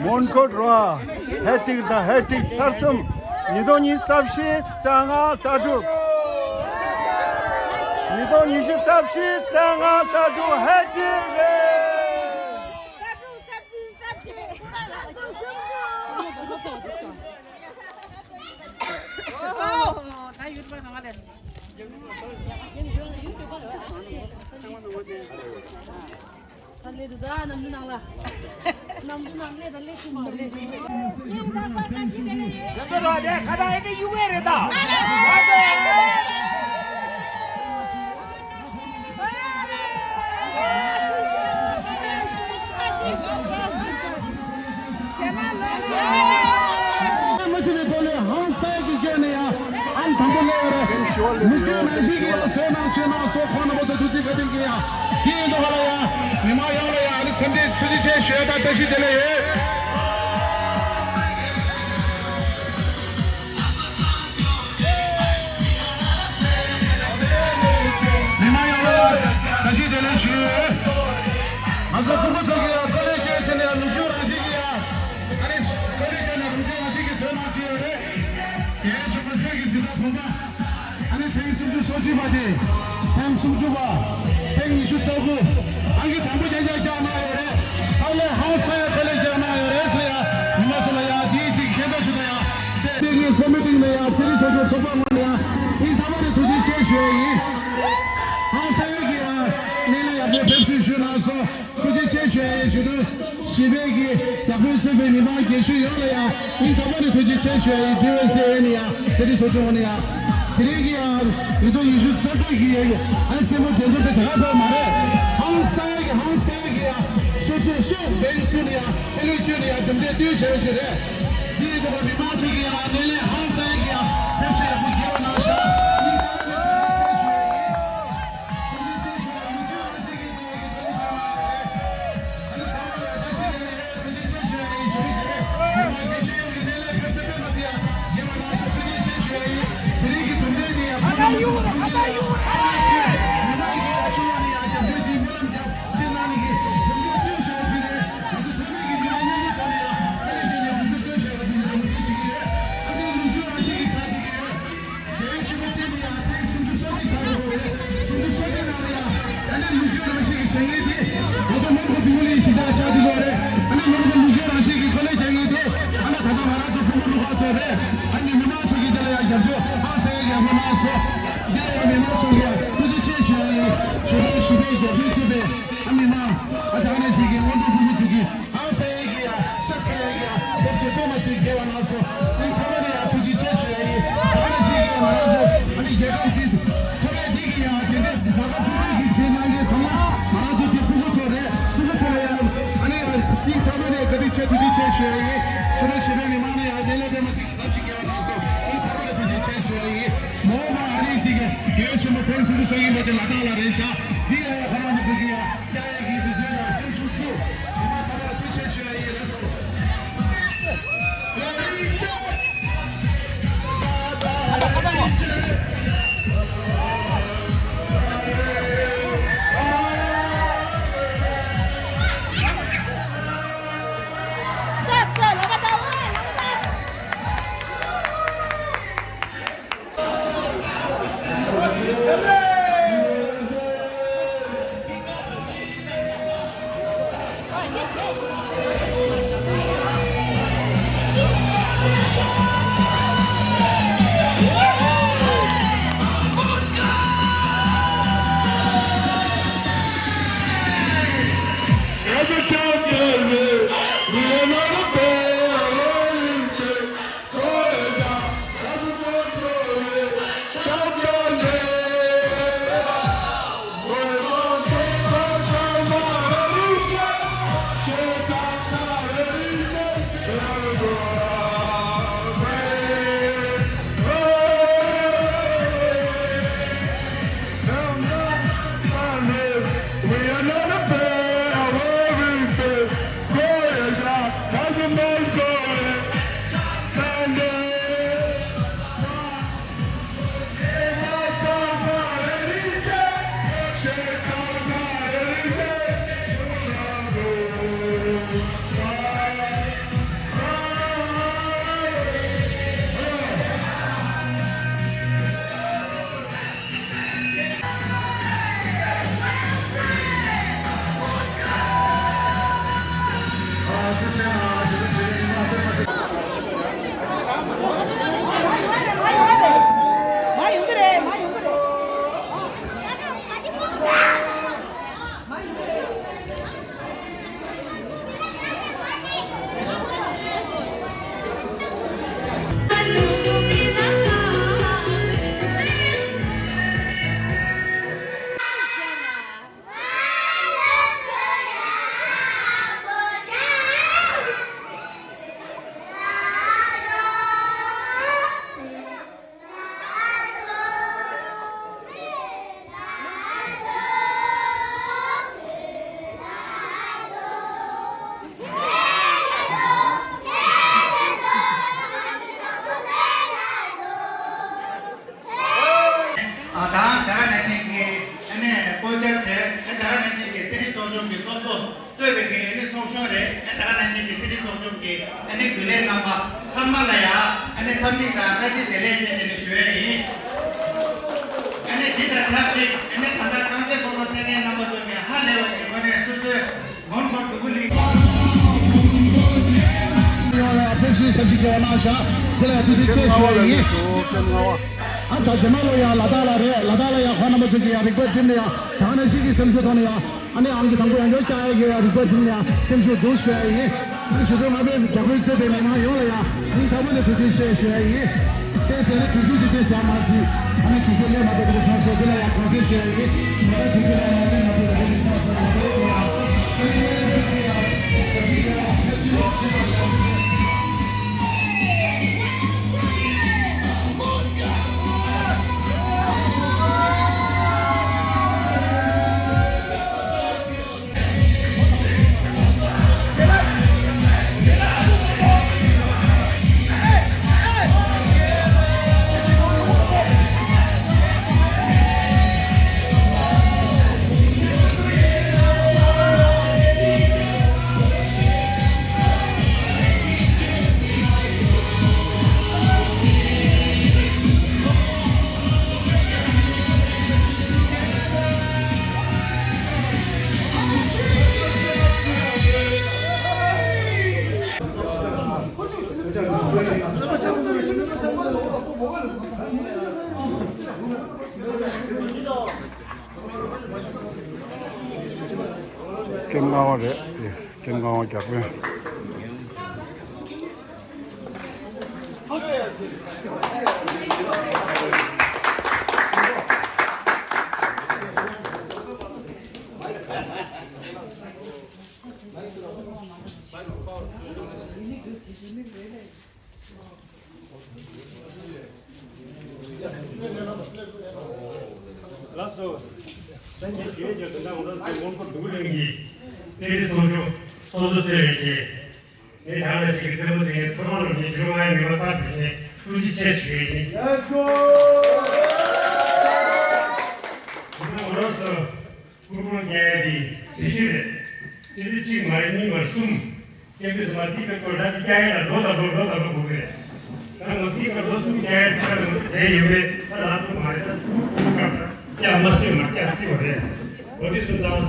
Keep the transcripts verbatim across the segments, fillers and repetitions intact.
མོན་གྷོ་རོ་ཧེ་ཏྲིག་དང་ཧེ་ཏྲིག་ཚར་གསུམ། ཉིས་སྟོང་ཉི་ཤུ་རྩ་བཞི་རྩ་ལྔ་རྩ་དྲུག་ཉིས་སྟོང་ཉི་ཤུ་རྩ་བཞི་རྩ་ལྔ་རྩ་དྲུག་ཧེ་ཏྲིག་རེད། ད་ལས་འདུག་ད་ནམ་རྒྱུན་ནང་ལ། ནམ་རྒྱུན་ནང་ལས་ད་ལས་ཤིང་མ་ལས་ཤིང་། ཡིན་ད་པ་ད་ཅི་ལས་ལས་ཡོད། ཁ་ད་ཨེ་ཏེ་ཡུ་ཝེ་རེད་ད། མ་ཤི་བའི་ཐོག་ནས་ཧང་སང་གི་སྐྱོན་ནས་ཡང་ཨང་དང་པོ་སླེབས་ཡོད་རེད། ལུག་ཁྱུ་ནང་བཞིན་གྱི་ཡང་བསོད་ནམས་ཆེ་གནང་སོགས་ཁོང་རྣམ་པ་ཚོ་ཐུགས་རྗེ་བཀའ་དྲིན་གྱིས་ཡང་དེ་ཡིན་དུས་ག་ལ་ཡང་མི་མང་ཡོངས་ལ་ཡང་ཨ་ནི་འཚམས་འདྲི་ཐུགས་རྗེ་ཆེ་ཞུ་ཡ་དང་བཀྲ་ཤིས་བདེ་ལེགས་ཡོད། མི་མང་ཡོངས་ལ་བཀྲ་ཤིས་བདེ་ལེགས་ཞུ། ང་ཚོ་ཕྲུ་གུ་ཚོ་གི་ཡང་ཁ་ལས་སྐྱོན་བྱས་ནས་ལུག་ཁྱུ་རང་བཞིན་གྱི་ཡང་ཨ་ནི་ཁ་ལས་སྐྱོན་ནས་ལུག་ཁྱུ་རང་བཞིན་གྱི་བསོད་ནམས་ཆེ་ཡོད་རེད། རྒན་ཆེན་པོ་སྲས་ཀྱི་གཟི་མདངས་བུམ་པ། ཨ་ནི་ཐེངས་སུམ་ཅུ་སོ་གཅིག་པ་དེ། ཐེངས་སུམ་ཅུ་པ། ཐེངས་ཉི་ཤུ་རྩ་དགུ། ཨང་ཀི་དང་པོ་རྒྱག་རྒྱག་རྒྱག་གནང་ཡོད་རེད། ཨ་ལས་ཧང་སང་ཡ་དཀའ་ལས་རྒྱག་གནང་ཡོད་རེད་ཟེར་ཡ། ཉི་མ་ཚོ་ལ་ཡ་དེའི་གཅིག་མཁྱེན་རྟོགས་ཞུ་ན་ཡ། སེ་ཏེ་གི་ཁོ་མི་ཏིང་ལ་ཡ་ཚེ་རིང་ཚོགས་ཆུང་ཚོགས་པ་ངོས་ནས་ཡ། ཨིན་ཐ་མ་ནས་ཐུགས་རྗེ་ཆེ་ཞུ་ཡ་ཡིན། ཧང་སང་ཡ་གི་ཡ། གནས་ལས་ཡག་པོ་ཕེབས་བསུ་ཞུ་གནང་སོང་། ཐུགས་རྗེ་ཆེ་ཞུ་ཡ་ཡིན་ཞུ་དུས། ཞི་བའི་གི་ཡག་པོའི་བཙུན་པའི་མི་མང་རྒན་གཞོན་ཡོངས་ལ་ཡང་སྙིང་ཐག་པ་ནས་ཐུགས་རྗེ་ཆེ་ཞུ་ཡ་ཡིན། ཌི་ཝའི་སི་ཨེ་ནས་ཡང་དེ་རིང་ཚོགས་ཆུང་ནས་ཡང་དེ་རིང་གི་ཡང་ཉིས་སྟོང་ཉི་ཤུ་རྩ་དྲུག་གི་ཡང་ཨ་ནི་མཚན་མོ་དེ་ཚོ་དེ་ག་ཚོད་མ་རེད། ཧང་སང་གི་ཧང་སང་གི་ཡང་སོ་སོ་སོ་བེད་བཙུགས་ནས་ཡང་ཨེ་ལུགས་ཁྱོད་ནས་ཡང་གྲུབ་འབྲས་བཏོན་བྱས་པ་ཅིག་རེད། འདི་ཡི་ཐོག་མི་མང་ཚོ་གི་ཡང་ལས་ལས་ཧང་སང་གི་ཡང་ཕེབས་བསུ་ཡག་པོ་རྒྱལ་བ་ནང་བཞག་སྙིང་ཐག་པ་ནས་ཐུགས་རྗེ་ཆེ་ཞུ་ཡ་ཡིན། དེ་བཞིན་པ་བརྟེན་ནས་ཡང་ཐེངས་སུམ་ཅུ་སོ་གཅིག་ཐག་རིང་པོ་རེད། སུམ་ཅུ་སོ་གཅིག་ནང་ལ་ཡང་ཨ་ནི་ལུག་ཁྱུ་རང་བཞིན་གྱི་ཟེར་མཁན་དེ་ང་ཚོ་མོན་གྷོ་བདེ་མོ་ལི་གཞིས་ཆགས་ཆགས་བསྡད་ཡོད་རེད། ཨ་ནི་མོན་གྷོ་ལུག་ཁྱུ་རང་བཞིན་གྱི་ཁོ་ལས་རྒྱག་མཁན་དེ་ཨ་ནི་ད་ལྟ་ང་རང་ཚོ་ཕྲུ་གུ་ལུག་ཁག་ཚོ་རེད། ཨ་ནི་མི་མང་ཚོ་གིས་དེ་ལ་ཡང་རྒྱབ་སྐྱོར་ཧང་སང་ཡག་པོ་གནང་སོང་། འདི་ལ་ཡང་མི་མང་ཚོ་ལ་ཡང་ཐུགས་རྗེ་ཆེ་ཞུ་ཡ་ཡིན། ཞུ་རོགས་ཞུ་བའི་རྒྱབ་སྐྱོར་བྱས་པའི་ཨ་མི་མང་ཨ་ད་ཨ་ནི་ཞིག་གི་སྔོན་འགྲོ་ཕྲུ་གུ་ཚོ་གིས། ཨང་སའི་གི་ཡ་ཤ་ཚའི་གི་ཡ་ཕེབས་བསུ་དཔེ་མ་སྲིད་རྒྱས་པ་གནང་སོང་། ཨ་ནི་ཁ་པ་ནས་ཡ་ཐུགས་རྗེ་ཆེ་ཞུ་ཡ་ཡིན། ཨ་ནི་ཞིག་གི་ང་རང་ཚོ་ཨ་ནི་རྒྱལ་ཁབ་འདི་ཁ་པའི་འདི་གི་ཡ་དེ་འདྲའི་ཟླ་བ་དྲུག་དྲུག་གི་རྗེས་གནང་མཁན་ཚང་མ་ང་རང་ཚོ་འདི་ཕྲུ་གུ་ཚོ་རེད། ཕྲུ་གུ་ཚོ་ལ་ཡ་ཨ་ནི་སྙིང་ཐག་པ་ནས་བཀའ་དྲིན་ཆེ་ཐུགས་རྗེ་ཆེ་ཞུ་ཡ་ཡིན། ཆུ་ནང་ཞི་བའི་མི་མང་ནས་ཡ་དེ་ལས་དཔེ་མ་སྲིད་ཟབ་ཅིག་རྒྱས་པ་གནང་སོང་། སྙིང་ཐག་པ་ནས་ཐུགས་རྗེ་ཆེ་ཞུ་ཡ་ཡིན། མ་འོངས་པ་ཨ་ནི་ཅིག་གི་རྒྱལ་ཡོངས་ཆེན་མོ་ཐེངས་སུམ་ཅུ་སོ་གཉིས་པ་དེ་ལ་དྭགས་ལ་རེད་ཤག་འདི་ཡ་ཡ་ཁོ་རང་མི་ཚོ་གི་ཡ། གི་ཚོགས་གཙོ་གཙོས་པའི་གི་ཨ་ནི་ཚོགས་གཞོན་རེད། ཨ་ད་ག་ནང་བཞིན་གྱི་ཚེ་རིང་ཚོགས་ཆུང་གི་ཨ་ནི་རྒྱུན་ལས་རྣམ་པ་ཚང་མ་ལ་ཡང་ཨ་ནི་འཚམས་འདྲི་དང་བཀྲ་ཤིས་བདེ་ལེགས་བཅས་ཨ་ནི་ཞུ་ཡ་ཡིན། ཨ་ནི་འདི་དང་ཆབས་ཅིག་ཨ་ནི་ད་ལྟ་རྐང་རྩེད་སྤོ་ལོ་རྩེད་མཁན་རྣམ་པ་ཚོ་གི་ཧ་ལས་པ་གི་ངོས་ནས་སོ་སོའི་མོན་གྷོ་འབྲུག་གླིང་། ཡོང་ལ་ཕེབས་བསུའི་ཞབས་ཕྱི་རྒྱལ་བ་གནང་ཤག་དེ་ལ་ཐུགས་རྗེ་ཆེ་ཞུ་ཡ་ཡིན། ཨ་ད་རྗེས་མ་ལོ་ཡ་ལ་དྭགས་ལ་རེད། ལ་དྭགས་ལ་ཡ་ཁོ་རྣམ་པ་ཚོ་གི་ཡ་རིག་པ་བསྒྲིམས་ནས་ཡ་ད་ག་ནང་བཞིན་གྱི་སེམས་ཚོར་ཐོག་ནས་ཡ། ཨ་ནི་ཨང་ཀི་དང་པོ་ཡང་བསྐྱར་བཀྱག་ཡ་གི་རིག་པ་བྱུང་ནས་སེམས་ཤུགས་སྡུག་ཞུ་ཡ་ཡིན། ཨ་ནི་ཞུ་སྒྲོལ་མ་དཔལ་རྒྱ་བོད་གཙོས་པའི་མི་མང་ཡོངས་ལ་ཡང་སྙིང་ཐག་པ་ནས་ཐུགས་རྗེ་ཆེ་ཞུ་ཡ་ཡིན། བལྟས་ཟེར་ནས་དུས་ཚོད་འདི་བལྟས་ཟེར་མ་ཟིན། ཨ་ནི་དུས་ཚོད་ལས་མ་ཐུབ་པ་ཆགས་སོང་། དེ་ལ་ཡང་དགོངས་སེལ་ཞུ་ཡ་ཡིན། ད་ལྟ་དུས་ཚོད་ལ་ཡང་ལས་མ་ཐུབ་པ་ཆགས་སོང་། ཀེམ་ཁང་བ་རེད། ཀེམ་ཁང་བ་རྒྱག་པས། ལགས་སོ། སངས་རྒྱས་ཞི་བའི་རྒྱལ་དོན་དང་ངོ་སྤྲོད་དེ་སྔོན་འཁོར་འདུག་ལེན་གྱི་རྩེད་རིགས་ཚོགས་ཆུང་ཚོགས་གཙོ་བཅས་པའི་གི་ངས་ད་ལྟ་ཞིག་གི་རྩེད་མོ་རྩེ་མཁན་ཚང་མ་ལ་ངས་ཞུ་ང་ཡི་ངོ་ཚབ་ཞུས་ནས་ཐུགས་རྗེ་ཆེ་ཞུ་ཡི་ཡིན། ལགས་སོ། ངོ་རོགས་སོ། ཕུར་བུ་རྒྱལ་གྱི་གཟི་བརྗིད་རེད། སྤྱི་ལེ་གཅིག་མ་རེད། གཉིས་མ་རེད། གསུམ། སྐད་འབོད་སོང་བ་འདི་བས་ཀོ་ད་འདི་རྒྱ་ཡན་ལ་འགྲོ་ད་འགྲོ་འགྲོ་ད་འགྲོ་དགོས་རེད། ད་ང་འདི་ཀ་ལོ་གསུམ་རྒྱ་ཡན་ཁ་ལ་ང་ཚོ་བསྡད་ཡོད་པས་ད་ལ་ཐུག་མ་རེད། ད་ཐུག་ཐུག་ཀ་སྐྱ་མ་སྲིད་མ་སྐྱ་སྲིད་པ་རེད། འོ་དེ་སོང་ཙང་།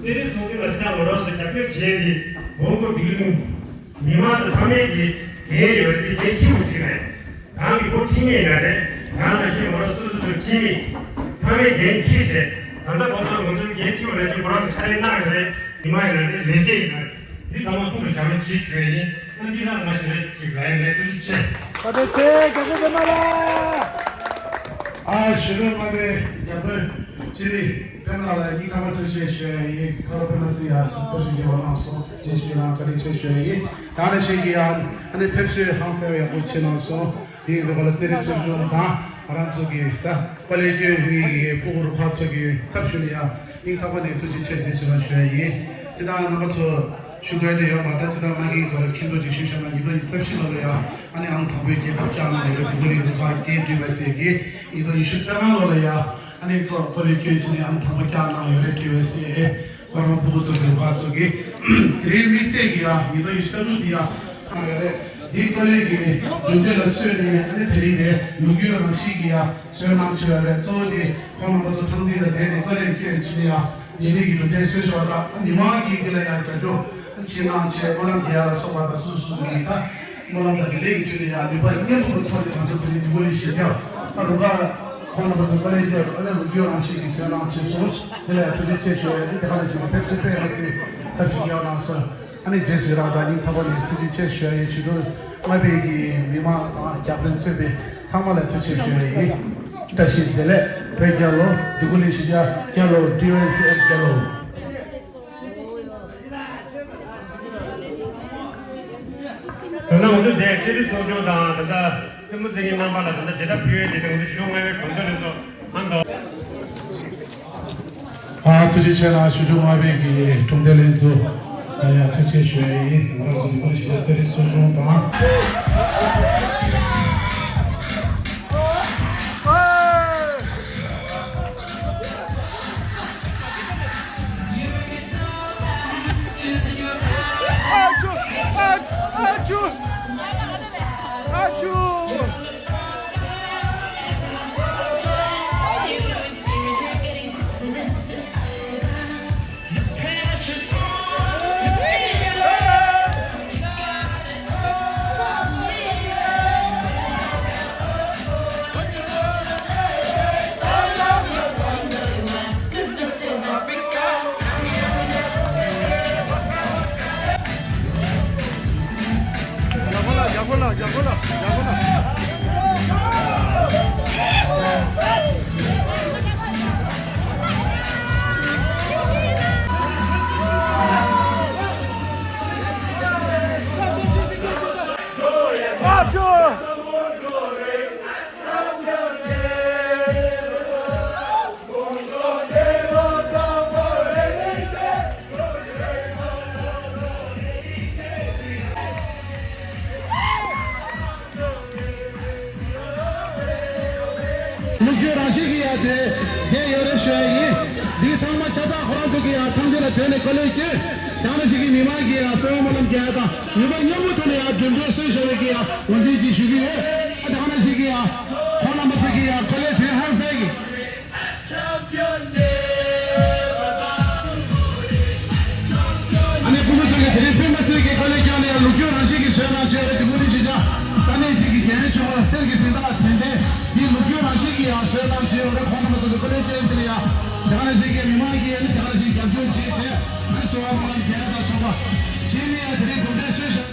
དེ་རིང་ཚོགས་ཆུང་ལ་ཕྱག་ངོ་རོགས་སུ་རྒྱབ་སྐྱོར་བྱས་ཏེ་མོན་གྷོ་ཌིལ་མུ་མི་མང་དང་ཚང་མས་ཀྱི་འགན་ཡོད་པའི་འགན་འཁྱེར་དགོས་ཀྱི་རེད། རང་གི་བུ་ཁྲིད་མཁན་ཡིན་ན་རེད། རང་ལ་ཞིག་མ་རོགས་སོ་སོ་སོ་ཁྲིད་མཁན་ཚང་མས་འགན་འཁྱེར་བྱས། ད་ལྟ་ཁོང་ཚོ་ང་ཚོའི་འགན་འཁྱེར་བ་ལས་ཅིག་ཁོ་རང་ཚོ་ཕྱག་ལས་གནང་ཡོད་རེད། ཉི་མ་ཡིན་ན་རེད། ལས་བྱེད་ཡིན་ན་རེད། འདི་ཚང་མ་ཐུགས་ལ་བཞག་རོགས་གྱིས་ཞུ་ཡ་ཡིན། ཨ་འདི་རང་ང་ཞིག་རེད་ཅིག་ལ་ཡིན་ལས་ཐུགས་རྗེ་ཆེ། བཀའ་དྲིན་ཆེ། རྒྱལ་སྲས་པད་མ་ལགས། ཨ་ཞུ་རོགས་མ་པའི་རྒྱབ་དཔོན་སྤྱི་ནི་པད་མ་ལགས་ལ་སྙིང་ཐག་པ་ཐུགས་རྗེ་ཆེ་ཞུ་ཡ་ཡིན། ཁ་ལོ་པད་མ་སྲིད་ཡ་སུ་ཐུགས་རྗེ་ཆེ་བ་གནང་སོང་། རྗེས་སུ་ཡི་རང་བཀའ་དྲིན་ཆེ་ཞུ་ཡ་ཡིན། ད་ནས་ཤེས་ཀྱི་ཡ་ཨ་ནི་ཕེབས་བསུའི་ཧང་སང་ཡག་པོ་བྱེད་གནང་སོང་། དེ་ཡིན་དུས་ག་ལ་རྩེད་རིགས་ཚོགས་ཆུང་དང་ང་རང་ཚོ་གི་ད་དཔའ་ལས་སྐྱོན་གཉིས་ཀྱི་སྤུ་གུ་རུ་ཁག་ཚོ་གི་ཚབ་ཞུས་ནས་ཡང་སྙིང་ཐག་པ་ནས་ཐུགས་རྗེ་ཆེ་རྗེས་སུ་ཡང་ཞུ་ཡ་ཡིན། ཅི་ལྟར་རྣམ་པ་ཚོ་ཞུ་དགོས་དེ་ཡོད་མ་རེད། ཅི་ལྟར་མ་གིའི་ཐོག་ལ་མཁྱེན་རྟོགས་ཀྱི་ཞུ་བྱ་ན་ཉིས་སྟོང་ཉི་ཤུ་རྩ་བཞི་ལོ་ལ་ཡང་ཨ་ནི་ཨང་དང་པོའི་རྒྱལ་ཁབ་བསྐྱངས་གནང་ནས་རེད། བུ་གུ་རིགས་རུ་ཁག་རྒྱས་བསྡུས་པ་ཟེར་གི་ཉིས་སྟོང་ཉི་ཤུ་རྩ་ལྔ་ལོ་ལ་ཡང་ཨ་ནི་ཀོ་ཀོ་ལེ་སྐྱོན་ཕྱིན་ནས་ཨང་དང་པོ་བསྐྱངས་གནང་ཡོད་རེད། ཊི་ཝའི་སི་ཨེ། ཁོ་རང་ཕྲུ་གུ་ཚོ་གི་ཕར་ཚོ་གི། དེ་རིང་དམིགས་བསལ་གྱི་ཡ་ཉིས་སྟོང་ཉི་ཤུ་རྩ་དྲུག་འདི་ཡ་གནང་ཡོད་རེད། འདི་ཀོ་ལེ་གི་གྲུབ་འབྲས་ལ་བསོད་ནས་ཨ་ནི་དེ་རིང་དེ་ལོ་རྒྱུས་རང་བཞིན་གྱི་ཡ་བསོད་ནམས་བྱུང་ཡོད་རེད། གཙོ་བོ་དེ་ཁོང་རྣམ་པ་ཚོ་ཐང་འདི་ལ་བསྡད་ནས་ཀོ་ལེ་བསྐྱོན་ཕྱིན་ནས་ཡ་རྗེས་ལུས་ཀྱི་གྲུབ་འབྲས་སོན་ཤོར་བ་དང་མི་མང་གིས་འདི་ལ་ཡ་རྒྱབ་སྐྱོར་ཕྱིན་གནང་བྱས་སྨོན་ལམ་རྒྱག་ཡ་ལ་སོགས་པ་དང་སོ་སོ་སོ་གི་ད་སྨོན་ལམ་དང་དེ་འབྲེལ་གྱི་ཐོག་ནས་ཡང་ནུས་པ་མཉམ་དུ་ཐོག་ནས་ང་ཚོ་དེ་རིང་འདི་གོ་ལེ་ཞིག་བརྒྱབ། ཨ་རུ་ཁ་ཁོང་རྣམ་པ་ཚོ་ཀོ་ལེ་ཇི་ཨ་ནི་ལོ་རྒྱུས་རང་བཞིན་གྱི་སོན་ནང་ཚུད་སོང་། དེ་ལ་ཡང་ཐུགས་རྗེ་ཆེ་ཞུ་ཡ་ཡིན། དེ་ག་ནང་བཞིན་ཕེབས་བསུ་དཔེ་མི་སྲིད་ཚབས་ཆེ་བསྐྱངས་གནང་སོང་། ཨ་ནི་རྗེས་སུ་རང་དང་སྙིང་ཐག་པ་ནས་ཐུགས་རྗེ་ཆེ་ཞུ་ཡ་ཡིན། ཞུ་སྒྲོལ་མ་དཔལ་གྱི་མི་མང་དང་རྒྱབ་རྟེན་གཙོས་པའི་ཚང་མ་ལ་ཐུགས་རྗེ་ཆེ་ཞུ་ཡ་ཡིན། བཀྲ་ཤིས་བདེ་ལེགས། བོད་རྒྱལ་ལོ། འདི་གུ་ལི་ཞི་རྒྱ་རྒྱལ་ལོ། ཊི་ཝའི་སི་ཨེཕ་རྒྱལ་ལོ། ད་ལྟ་ང་ཚོ་འདིར་རྩེད་རིགས་ཚོགས་ཆུང་དང་ད་ལྟ་རྩེད་མོ་རྩེ་མཁན་རྣམ་པ་ལ་ད་ལྟ་བྱེད་ཐབས་ཕུལ་ཡས་དེ་ང་ཚོ་གཞུང་ལྔ་པའི་གྲོང་སྡེ་ལས་ཚོགས་ཨ་མདོ། ཨ་ཐུགས་རྗེ་ཆེ་ལ་ཞུ་སྒྲོལ་མ་དཔལ་གྱི་གྲོང་སྡེ་ལས་ཚོགས་ལ་ཡང་ཐུགས་རྗེ་ཆེ་ཞུ་ཡས་ཡིན། ང་རང་ཚོ་འདི་གུ་ལི་ཞི་རྒྱ་རྩེད་རིགས་ཚོགས་ཆུང་དང་། དེ་དེ་ཡོད་རེད་ཞུ་ཡ་ཡིན། འདི་ཚང་མ་ཆ་ཚང་ཁོ་རང་ཚོ་གི་ཡང་ཐང་དེ་ལ་བྲོས་ནས་བཀའ་ལན་སྐྱོན། དེ་ནང་བཞིན་གྱི་མི་མང་གི་ཡང་གསོལ་བ་སྨོན་ལམ་རྒྱག་ཡ་དང་ནུས་པ་སྙོམས་པོ་ཐོག་ནས་ཡང་གྲུབ་འབྲས་སོན་བཞག་པའི་གི་ཡང་ངོས་འཛིན་ཅིག་ཞུ་གི་ཡོད། ཨ་དེ་ནང་བཞིན་གྱི་ཡང་ཁོང་རྣམ་པ་ཚོ་གི་ཡང་བཀའ་ལན་དེ་ཧང་སང་གི་ཨ་ནེ་སྐུ་ངོ་ཚོ་གིས་དེ་རིང་དཔེ་མ་སྲིད་ཀྱི་བཀའ་ལན་བསྐྱངས་ནས་ཡང་ལོ་རྒྱུས་རང་བཞིན་གྱི་བསོད་ནམས་ཆེ་བའི་དེ་མུ་མཐུད་བྱེད་ཆགས་ད་ནས་གཅིག་གི་རྒན་ཆུང་བ་གསེར་གྱི་གཟེངས་རྟགས་དྲན་རྟེན་འདི་ལོ་རྒྱུས་རང་བཞིན་གྱི་ཡང་བསོད་ནམས་ཆེ་བ་རེད། ཁོང་རྣམ་པ་ཚོ་གི་བཀའ་ལན་བསྐྱོན་ཕྱིར་ཡང་དེ་ག་ནང་བཞིན་གྱི་མི་མང་གིས་ཨ་ནེ་དེ་ག་ནང་བཞིན་རྒྱབ་སྐྱོར་བྱས་བྱས་ཨ་ནེ་གསོལ་བ་སྨོན་ལམ་རྒྱག་ཡ་དང་ཚོགས་པ་བྱས་ནས་ཡང་དེ་རིང་གྲུབ་འབྲས་སོན་བཞག་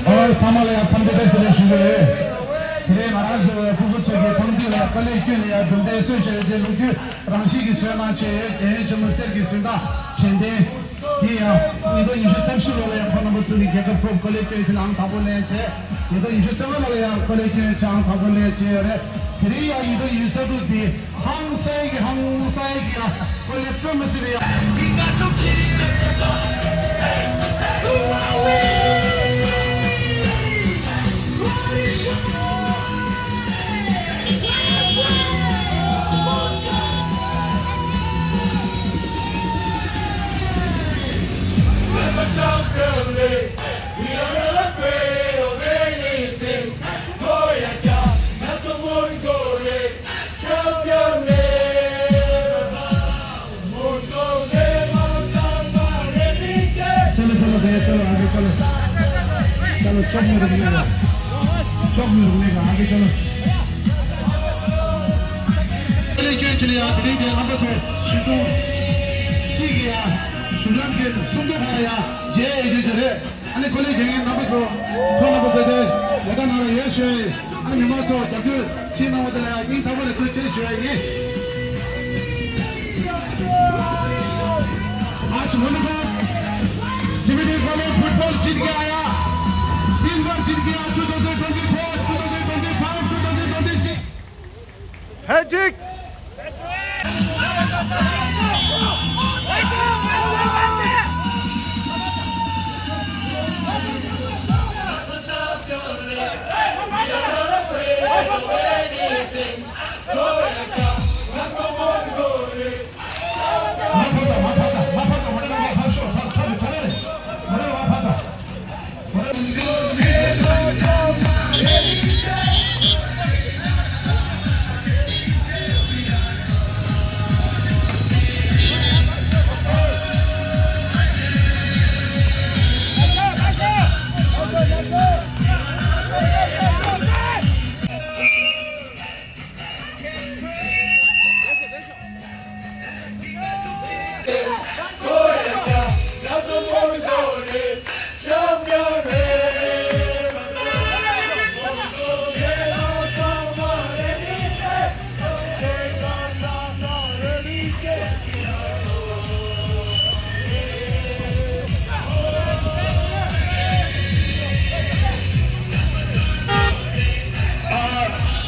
ཨོ་ཚང་མ་ལ་ཡང་འཚམས་འདྲི་བཀྲ་ཤིས་བདེ་ལེགས་ཞུ་གི་ཡོད། དེ་རིང་ང་རང་ཚོའི་སྤུ་གུ་ཚོ་གི་ཐང་འདི་ལ་དཀའ་ལས་བསྐྱོན་ནས་ཡང་གྲུབ་འབྲས་སོན་བྱས་པའི་རྗེས་ལོ་རྒྱུས་རང་བཞིན་གྱི་བསོད་ནམས་ཆེ་ཡོད། རྒན་ཡོལ་ཆེན་མོ་གསེར་གྱི་གཟེངས་རྟགས་དྲན་རྟེན། དེ་ཡང་ཉིས་སྟོང་ཉི་ཤུ་རྩ་བཞི་ལོ་ལ་ཡང་ཁོང་རྣམ་པ་ཚོ་གིས་རྒྱལ་ཁབ་ཐོག་དཀའ་ལས་བསྐྱོན་ཕྱིར་ཨང་དང་པོ་ལེན་བྱས། ཉིས་སྟོང་ཉི་ཤུ་རྩ་ལྔ་ལོ་ལ་ཡང་དཀའ་ལས་བསྐྱོན་ཕྱིར་ཨང་དང་པོ་ལེན་བྱས་ཡོད་རེད། དེ་རིང་ཡང་ཉིས་སྟོང་ཉི་ཤུ་རྩ་དྲུག་འདི་ཧང་སང་གི་ཧང་སང་གི་ཡང་དཀའ་ལས་དཔེ་མི་སྲིད་པའི་ཡང་། We are not afraid of anything. Koyaka, that's a one goal. Champion, never bow. चलो चलो भैया, चलो आगे चलो। चलो, चौक में रुकने का, चौक में रुकने का, आगे चलो। དེ་ལས་སྐྱོན་ཆེ་ལ་ཡང་དེ་རིང་གི་རྣམ་པ་ཚོ་ཞུ་སྟོན་གཅིག་གི་ཡང་ཞུ་ལམ་གྱི་གསུང་ཐོག་ཁག་ལ་ཡང་མཇལ་ཡོད་རྒྱུ་དེ་རེད། ཨ་ནི་ཁོ་ལས་རྒྱལ་ངའི་རྣམ་པ་ཚོ་ཁོང་རྣམ་པ་ཚོ་དེ་ལས་ཀ་ནང་ལ་ཡོད་ཞུ་ཡ་ཡིན། ཨ་ནི་མི་མང་ཚོ་རྒྱབ་སྐྱོར་བྱེད་གནང་བ་དེ་ལ་ཡང་སྙིང་ཐག་པ་ནས་ཐུགས་རྗེ་ཆེ་ཞུ་ཡ་ཡིན། आज वनडर डिवीजन कॉलेज फुटबॉल जीत के आया, तीन बार जीत के आया, two thousand twenty four, two thousand twenty five, two thousand twenty six. Hat-trick!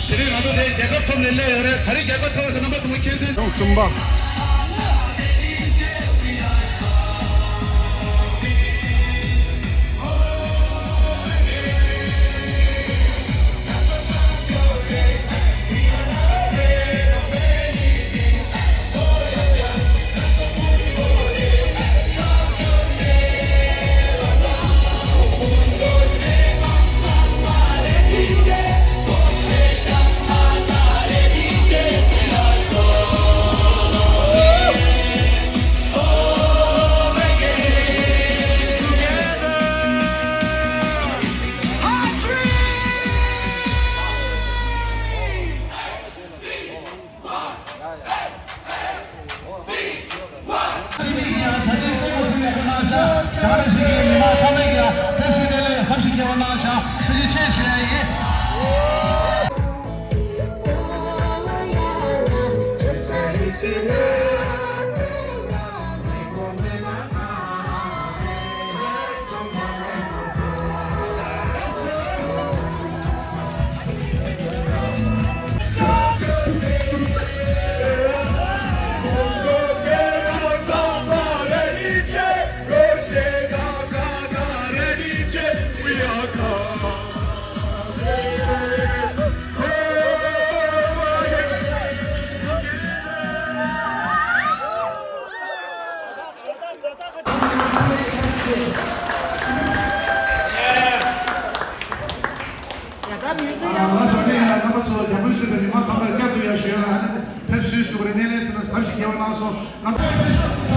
དེ་རིང་ང་ཚོ་དེ་རྒྱལ་ཁབ་ཐོབ་ནས་སླེབས་ཡོད་རེད། ག་རེ་རྒྱལ་ཁབ་ཐོབ་ཟེར་རྣམ་པ་ཚང་མ་མཁྱེན་གསལ། ཐེངས་གསུམ་པ། ཞུ་བར་སྣེ་ལེན་ཟེར་ན་ཟབ་ཞིག་རྒྱས་པ་གནང་སོང་།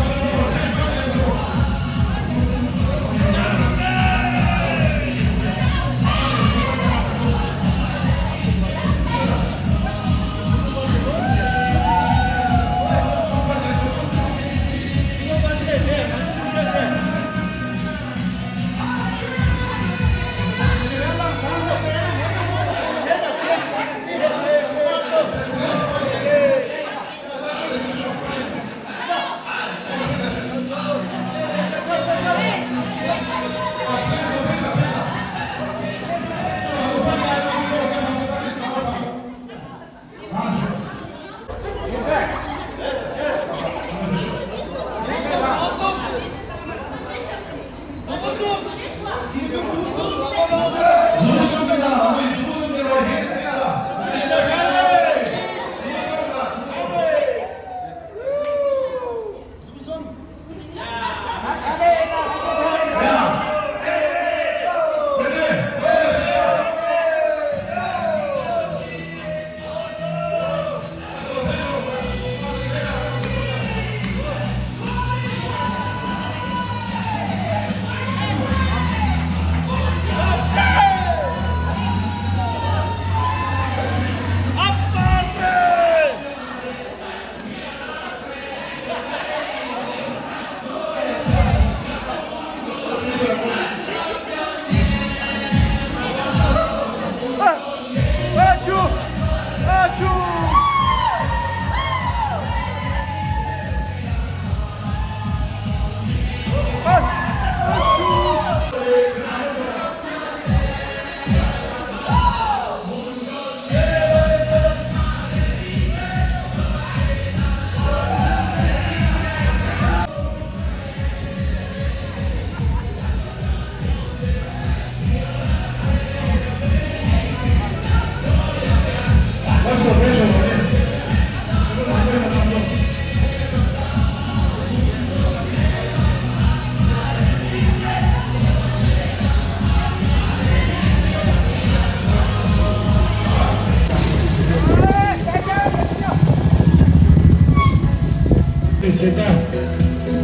ཟེར་ད།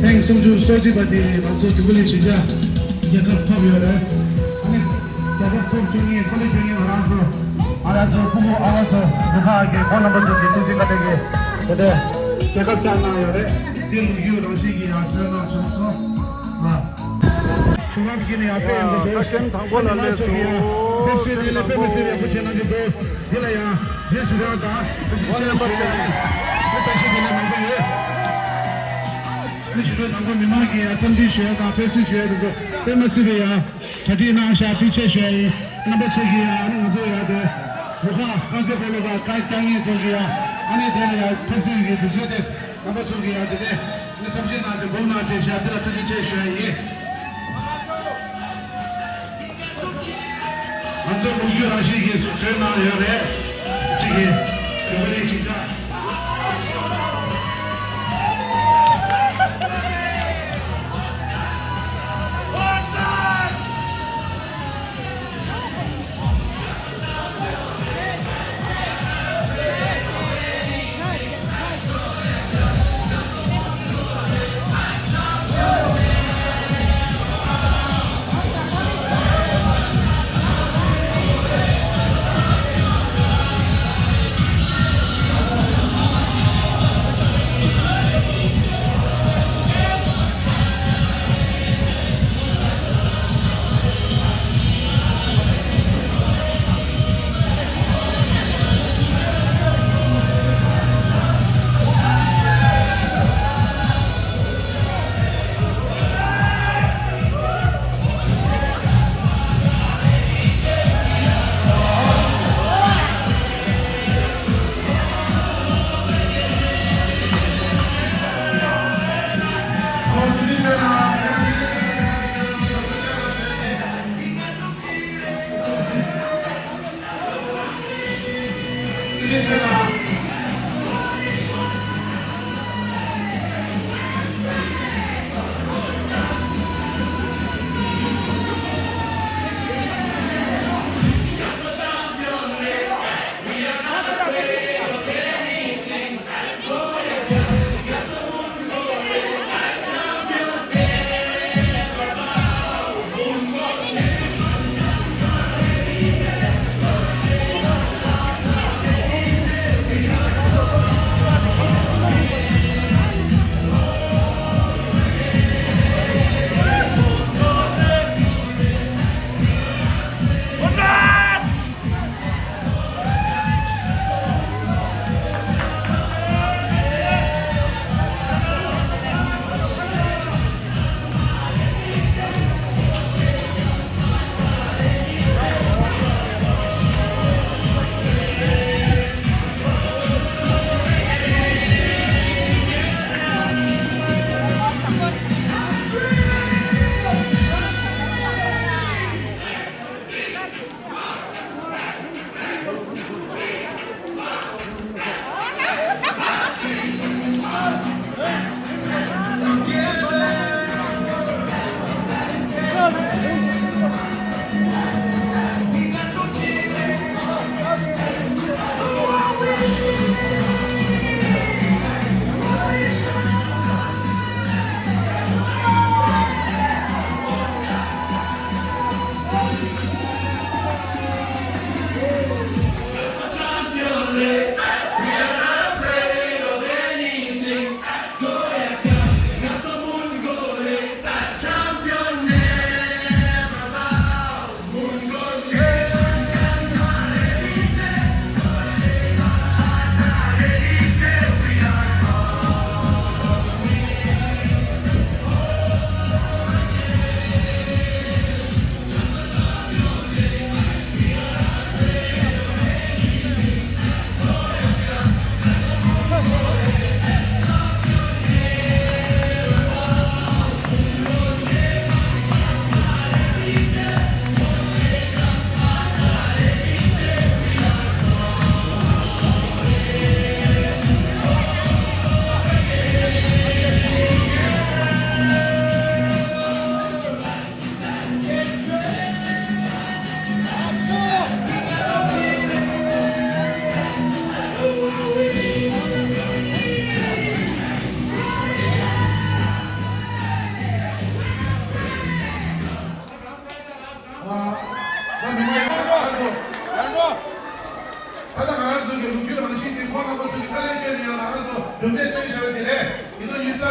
ཐེངས་སུམ་ཅུ་སོ་གཅིག་པ་དེ་ང་ཚོ་འདི་ག་ལས་ཞིག་རྒྱལ་ཁབ་ཐོབ་ཡོད་རེད། ཨ་ནི་རྒྱལ་ཁབ་ཐོབ་བཅུག་མཁན་ཁོ་ལས་བྱེད་མཁན་ང་རང་ཚོ་ཨ་ལགས་ཚོ་སྤུ་གུ་ཨ་ལགས་ཚོ་རུ་ཁག་གི་ཁོང་རྣམ་པ་ཚོ་གི་ཐུགས་རྗེ་བཀའ་དྲིན་གྱིས་དེ་འདྲའི་རྒྱལ་ཁབ་བསྐྱངས་གནང་ཡོད་རེད། དེ་ལོ་རྒྱུས་རང་བཞིན་གྱི་ཡང་བཟོས་གནང་བྱུང་སོང་ལ། ཞུ་ལམ་གྱི་ནི་ཡར་སྤེལ་ཡོང་གི་འདུག་ད་ཐེངས་དང་པོ་ལ་སླེབས་སོང་། ཕེབས་བསུའི་སྣེ་ལེན་དཔེ་མི་སྲིད་པའི་ཡག་པོ་བྱས་གནང་གི་འདུག་འདི་ལ་ཡང་རྗེས་སུ་རང་དང་ཐུགས་རྗེ་ཆེ་ཞུ་ཡ་ཡིན། ཐུགས་རྗེ་ཆེ་ཞུ་ཡ་མང་པོ་ཡོད། ང་ཆུ་ཚོད་དང་པོ་མི་མང་གི་ཡང་འཚམས་འདྲི་ཞུ་ཡ་དང་ཕེབས་བསུ་ཞུ་ཡ་དེ་ཚོ་དཔེ་མི་སྲིད་པའི་ཡང་གྲ་སྒྲིག་གནང་ཤག་ཐུགས་རྗེ་ཆེ་ཞུ་ཡ་ཡིན། རྣམ་པ་ཚོ་གི་ཡང་ང་ཚོ་ཡང་དེ་རུ་ཁག་རྐང་རྩེད་སྤོ་ལོ་ཁག་བཀའ་བཀའ་ངལ་ཚོ་གི་ཡང་ཨ་ནི་དེ་ལ་ཡང་ཕེབས་བསུ་གི་དུས་ཚོད་དེ། རྣམ་པ་ཚོ་གིས་ཡང་དེ་ནས་ནི་བསམ་ཤེས་གནང་བྱས་སྒོམ་གནང་བྱས་བཞག་འདི་ལ་ཐུགས་རྗེ་ཆེ་ཞུ་ཡ་ཡིན། ང་ཚོ་ལོ་རྒྱུས་རང་བཞིན་གྱིས་སུ་བྱོན་གནང་ཡོད་རེད། གཅིག་གིས་དེ་བ་རེ་ཞིག་ཆ།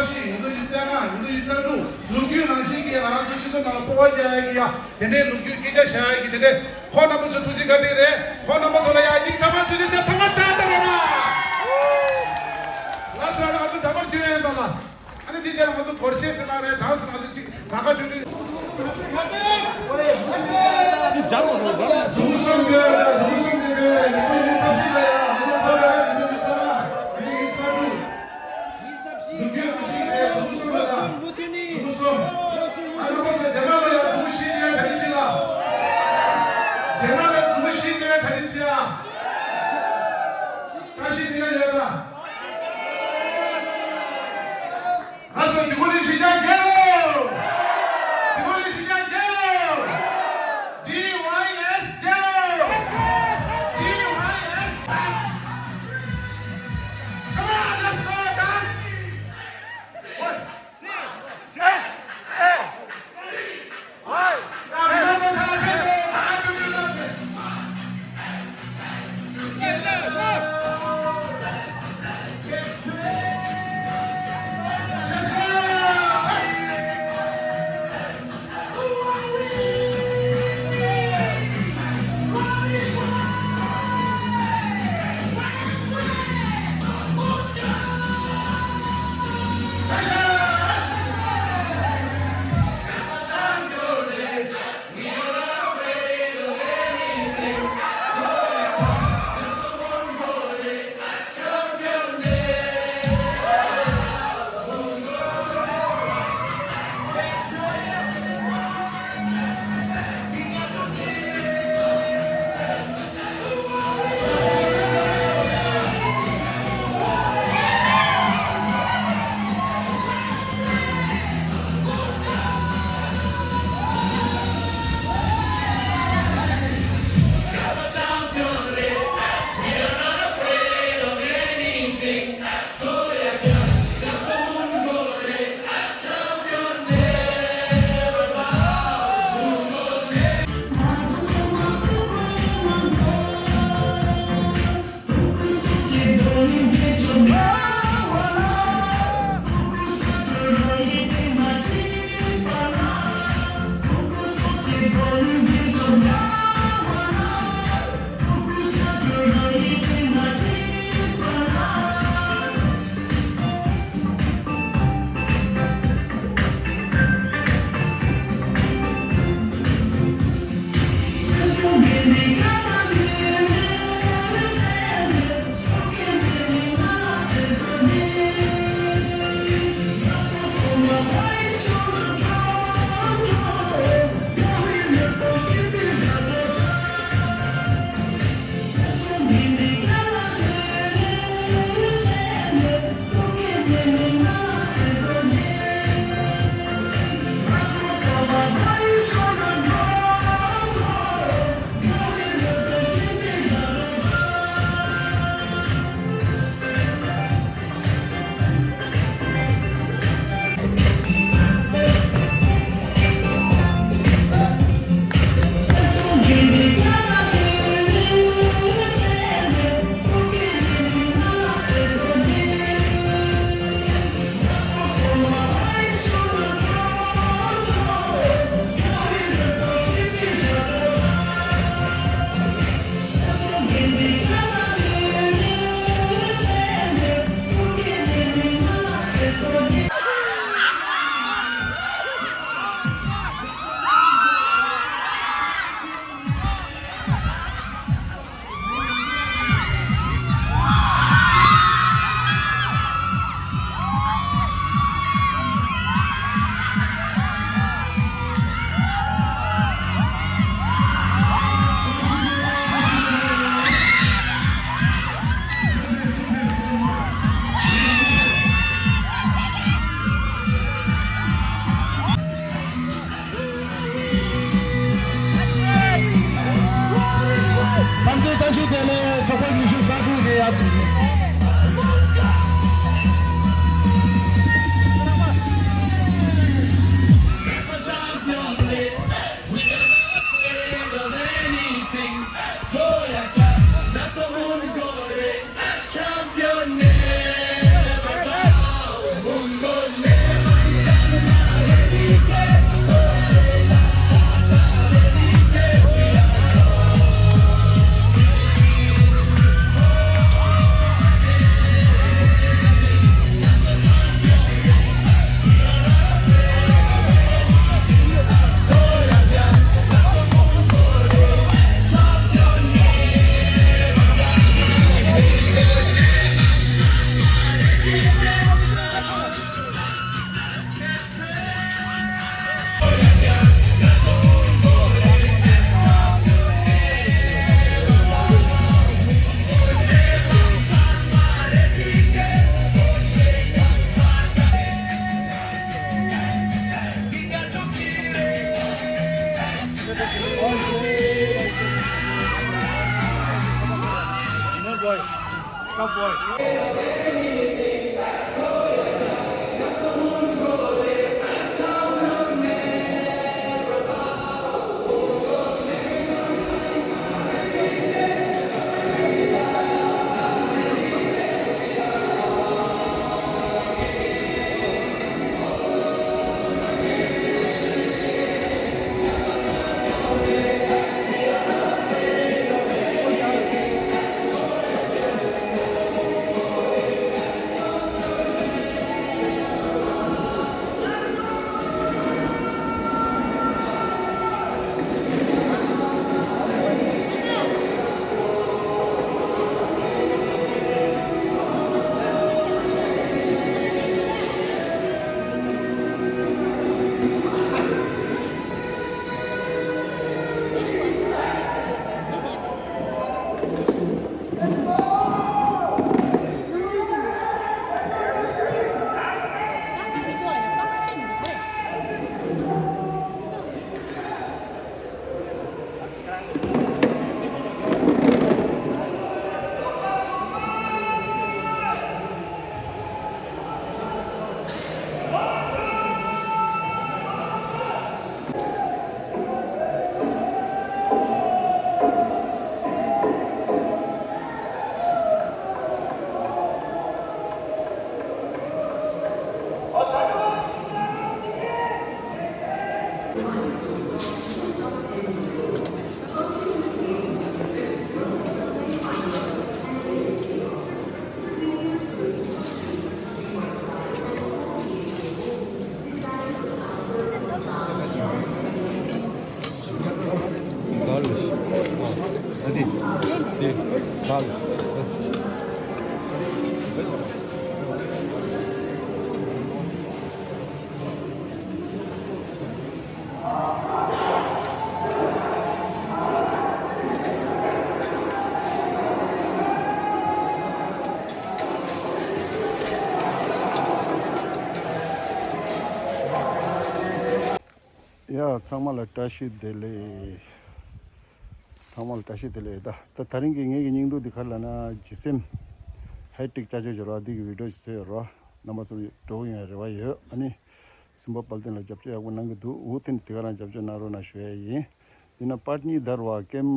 ཞིག་ཉིས་སྟོང་ཉི་ཤུ་རྩ་ལྔ་ཉིས་སྟོང་ཉི་ཤུ་རྩ་དྲུག་ལོ་རྒྱུས་ནང་བཞིན་གྱི་ང་རང་ཚོ་སྤྱི་ཚོགས་ནང་ལ་སྤོབས་པ་རྒྱག་ཡ་གི་ཡ་དེ་འདྲའི་ལོ་རྒྱུས་སྐད་ཆ་བཤད་ཡ་གི་དེ་འདྲའི་ཁོང་རྣམ་པ་ཚོ་ཐུགས་རྗེ་བཀའ་དྲིན་རེད། ཁོང་རྣམ་པ་ཚོ་ལ་ཡ་སྙིང་ཐག་པ་ནས་ཐུགས་རྗེ་ཆེ། ཚང་མ་ལྕགས་རྟ་རེད་ན། ལགས་སོ། ང་ཚོ་འདྲ་པར་བསྐྱོན་ཡ་ཡིན་པ་ལ། ཨ་ནི་དེ་རྗེས་ལ་ང་ཚོ་དོར་ཤེས་ཟེར་ན་རེད། གྲངས་ཟེར་ན་ང་ཚོ་གཅིག་ད་ག་དུས་དུས། འདི་སྦྱར་རོགས་རོགས་སྦྱར་རོགས། གཟུགས་གསུམ་སྐྱོན་རེད། གཟུགས་གསུམ་གྱི་སྐྱོན་རེད། ཉིས་སྟོང་ཉི་ཤུ་རྩ་བཞི་ལ་ཡ་ང་ཚོ་ཐོབ་པ་རེད། ཉིས་སྟོང་ཉི་ཤུ་རྩ་ལྔ་ཉིས་སྟོང་ཉི་ཤུ་རྩ་དྲུག་ལོ་རྒྱུས་ནང་བཞིན་རེད། གཟུགས་གསུམ་ལ་ཡ། གཟུགས་གསུམ། ཨ་ནི་ཁོང་ཚོ་རྗེས་མ་ལ་ཡ་གཟུགས་བཞི་སྐྱོན་གྲ་སྒྲིག་བྱེད་ལ། རྗེས་མ་ལ་གཟུགས་བཞི་སྐྱོན་གྲ་སྒྲིག་བྱེད་ཨ། བཀྲ་ཤིས་བདེ་ལེགས་ཡོད་ད། ང་ཚོ་དེ་གོ་ལི་ཞི་ཅང་རྒྱལ་ལོ། དེ་གོ་ལི་ཞི་ཅང་རྒྱལ་ལོ། ཌི་ཝའི་ཨེསི་རྒྱལ་ལོ། ཌི་ཝའི་ཨེསི། Come on, let's go, guys. One. ཡ། ཚང་མ་ལ་བཀྲ་ཤིས་བདེ་ལེགས། ཚང་མ་ལ་བཀྲ་ཤིས་བདེ་ལེགས། ད་ད་ད་རིང་གི་ངེད་ཀྱི་སྙིང་སྡུག་འདི་ག་རེ་ལབ་ན། ཇི་སེམ་ཧེ་ཀྲིག་ཅ་ཅོ་ཅོ་ར་འདི་གི་བི་ཌིའོ་ཞིག་བཟོས་ཡོད་རོ། རྣམ་པ་ཚོ་འགྲོ་གི་ཡོད་རེ་བ་ཡོད། ཨ་ནི་སུམ་པ་དཔལ་ལྡན་ལ་རྒྱབ་སྐྱོར་ཡག་པོ་གནང་གི་འདུག་འུ་ཐེན་དེ་ག་རང་རྒྱབ་སྐྱོར་གནང་རོགས་གནང་ཞུ་ཡ་ཡིན། འདི་ན་པར་གཉིས་དར་བ་ཀེམ་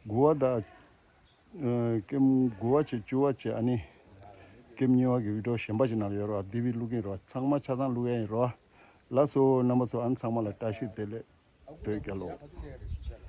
དགུ་བ་དང་། ཨ། ཀེམ་དགུ་བ་བྱས་བཅུ་བ་བྱས། ཨ་ནི་ཀེམ་གཉིས་པ་གི་བི་ཌིའོ་གཞན་པ་ཅིག་ནང་ལ་ཡོད་རོ། དེ་བི་བླུག་གིན་རོ། ཚང་མ་ཆ་ཚང་བླུག་ཡ་ཡིན་རོ། ལགས་སོ། རྣམ་པ་ཚོ་ཨ་ནི་ཚང་མ་ལ་བཀྲ་ཤིས་བདེ་ལེགས། བོད་རྒྱལ་ལོ།